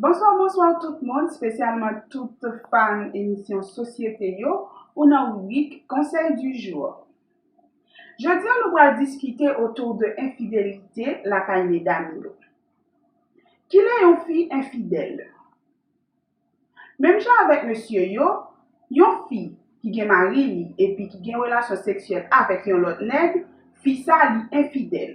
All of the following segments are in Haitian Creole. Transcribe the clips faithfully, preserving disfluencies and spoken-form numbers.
Bonswa, bonswa tout moun, espesyalman tout fan emisyon Sosyete yo, ou nan ribrik Conseil du jour. Jodi a, nou pral diskite otou de enfidelite lakay medam yo. Kilè yon fi enfidèl? Menm jan avèk mesye yo, yon fi ki gen mari li epi ki gen relasyon seksyèl avèk yon lòt nèg, fi sa li enfidèl.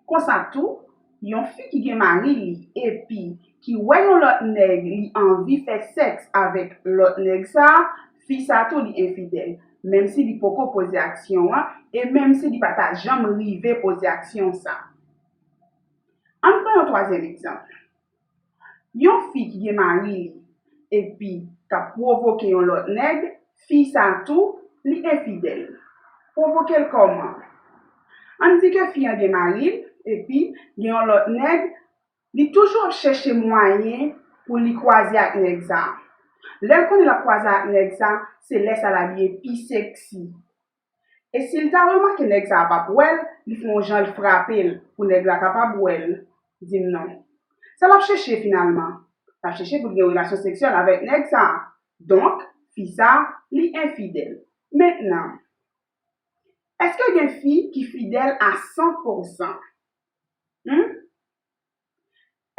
Konsa tou, yon fi ki gen mari li epi ki wè yon lòt nèg li anvi fè sèks avèk lòt nèg sa, fi sa tou li enfidèl, menm si li poko poze aksyon an e menm si li pa ta janm rive poze aksyon sa. Ann pran yon twazyèm egzanp. Yon fi ki gen mari li epi k ap pwovoke yon lòt nèg, fi sa tou, li enfidèl. Pwovoke l kòman? Ann di ke fi an gen mari l epi gen yon lòt nèg, li toujou ap chèche mwayen pou li kwaze ak nèg sa. Lè l konnen l ap kwaze ak nèg sa, se lè sa l abiye pi seksi. E si l ta remake nèg sa a p ap wè l, li fè yon jan l frape l pou nèg la kapab wè l, di m non. Sa l ap chèche finalman? L ap chèche pou l gen relasyon seksyèl avèk nèg sa a. Donk, fi sa a, li enfidèl. Mentnan, èske gen fi ki fidèl a san pou san? Hmm?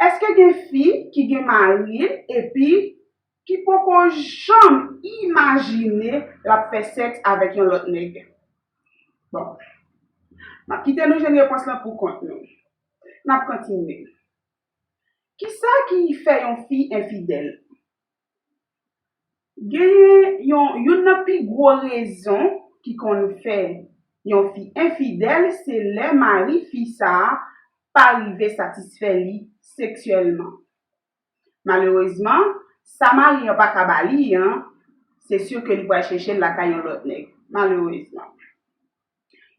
Èske gen fi ki gen mari l epi ki poko janm imajine l ap fè sèks avèk yon lòt nèg? Bon, m ap kite nou jwenn repons lan pou kont nou. N ap kontinye. Kisa ki fè yon fi enfidèl? Genyen yon, youn nan pi gwo rezon ki konn fè yon fi enfidèl, se lè mari fi sa a pa rive satisfè li seksyèlman. Malerezman, sa mari an pa ka ba li an, se si ke li pral chèche l lakay yon lòt nèg. Malerezman.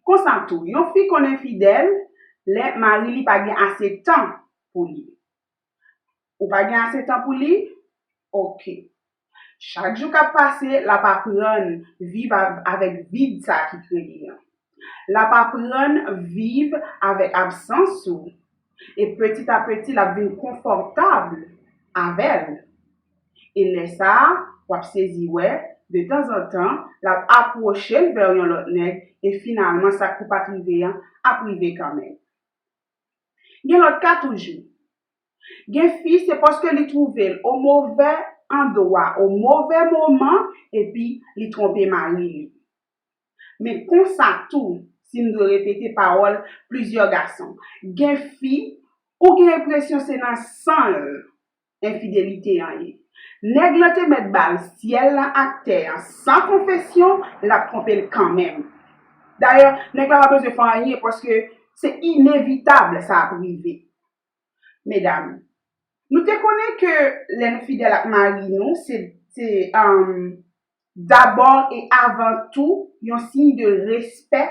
Konsa tou, yon fi konn enfidèl lè mari li pa gen ase tan pou li. Ou pa gen ase tan pou li? Oke. Chak jou k ap pase, l ap aprann viv av- avèk vid sa ki kreye an. L ap aprann viv avèk absans ou. E petit à petit, l ap vin konfòtab avè l. E lè sa a, w ap sezi wè, de tanzantan, l ap apwoche l vè yon lòt nèg, e finalman, sa k pou pa t rive an ap rive kanmenm. Gen lòt ka toujou. Gen fi, se paske li twouve l o movè andwa, o movè moman, epi li twonpe mari li. Men konsa tou, si m dwe repete pawòl plizyè gason, gen fi, ou gen enpresyon se nan san l enfidelite an ye. Nèg lan te mèt ba l syèl lan ak tè an san konfesyon, l ap twonpe l kanmenm. Dayè, nèg la pa bezwen fè anyen paske se inevitab sa ap rive. Medam, nou te konnen ke lè nou fidèl ak mari nou, se, se, um, dabò e avan tou yon siy de respè.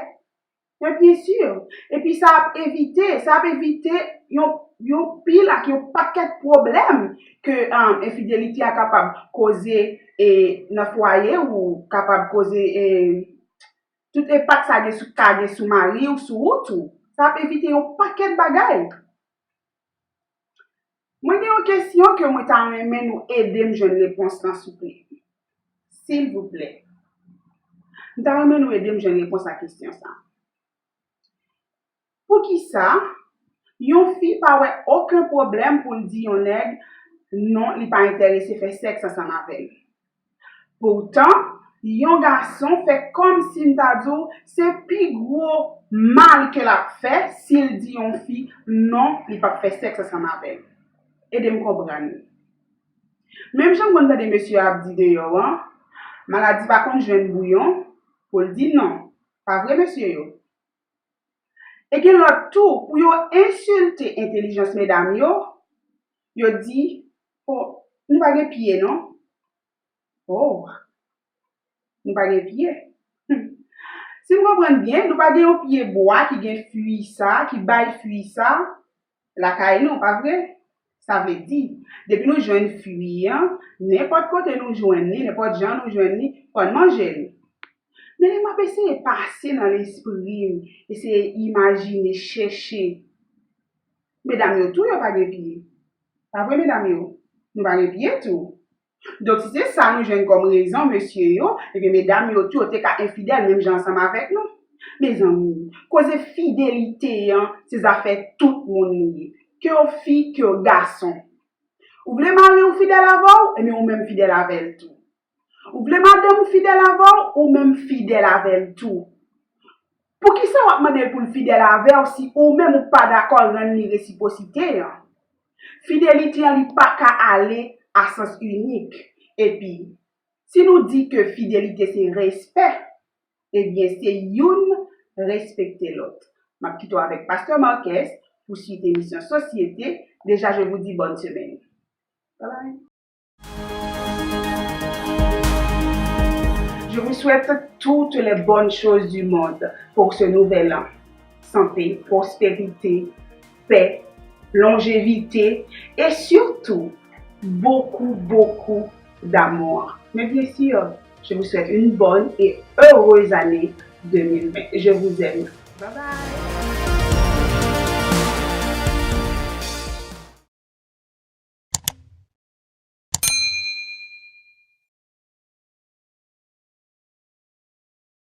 Men byen si. Epi sa ap evite, sa ap evite yon, yon pil ak yon pakèt pwoblèm ke, um, enfidelite a kapab koze e nan fwaye ou kapab koze e tout enpak sa gen sou, ka gen sou mari ou, sou ou tou. Sa ap evite yon pakèt bagay. Mwen gen yon kesyon ke mwen ta renmen nou ede m jwenn repons lan, souple. Silvouplè. M ta renmen nou ede m jwenn repons a kesyon sa. Poukisa yon fi pa wè okenn pwoblèm pou l di yon nèg non, li pa enterese fè sèks ansanm avè l? Poutan, yon gason fè kòmsi m ta di w se pi gwo mal ke l ap fè si l di yon fi non, li p ap fè sèks ansanm avè l. Ede m konprann. Menm jan m konn tande mesye ap di deyò an, maladi pa konn jwenn bouyon pou l di non. Pa vre, mesye yo? E gen lòt tou, pou yo ensilte entèlijans medam yo, yo di, o, nou pa gen pye non. O, nou pa gen pye. Hmm. Si m konprann byen, nou pa gen yon pye bwa ki gen fwi sa, ki bay fwi sa lakay nou, pa vre? Sa vle di, depi nou jwenn fwi an, nenpòt kote nou jwenn li, nenpòt jan nou jwenn li, fò n manje li. Men lè m ap eseye pase nan lespri m, eseye imajine, chèche. Medam yo tou, yo pa gen pye. Pa vre, medam yo? Nou pa gen pye tou. Donk, si se sa nou jwenn kòm rezon, mesye yo, ebyen, medam yo tou, yo te ka enfidèl menm jan ansanm avèk nou. Mezanmi, koze fidelite an, se zafè tout moun li ye. Ke w fi, ke w gason. Ou vle mari w fidèl avè w, ebyen, ou menm fidèl avè l tou. Ou vle madanm ou fidèl avè w, ou menm fidèl avè l tou. Poukisa w ap mande l pou l fidèl avè w si ou menm ou pa dakò rann li resipwosite an? Fidelite an li pa ka ale a sans inik. Epi, si nou di ke fidelite se respè, ebyen se youn respekte lòt. M ap kite w avèk Pastè Marques pou swit emisyon Sosyete. Déjà, je vous dis bonne semaine. Bye bye. Je vous souhaite toutes les bonnes choses du monde pour ce nouvel an. Santé, prospérité, paix, longévité et surtout beaucoup, beaucoup d'amour. Mais bien sûr, je vous souhaite une bonne et heureuse année deux mille vingt. Je vous aime. Bye bye.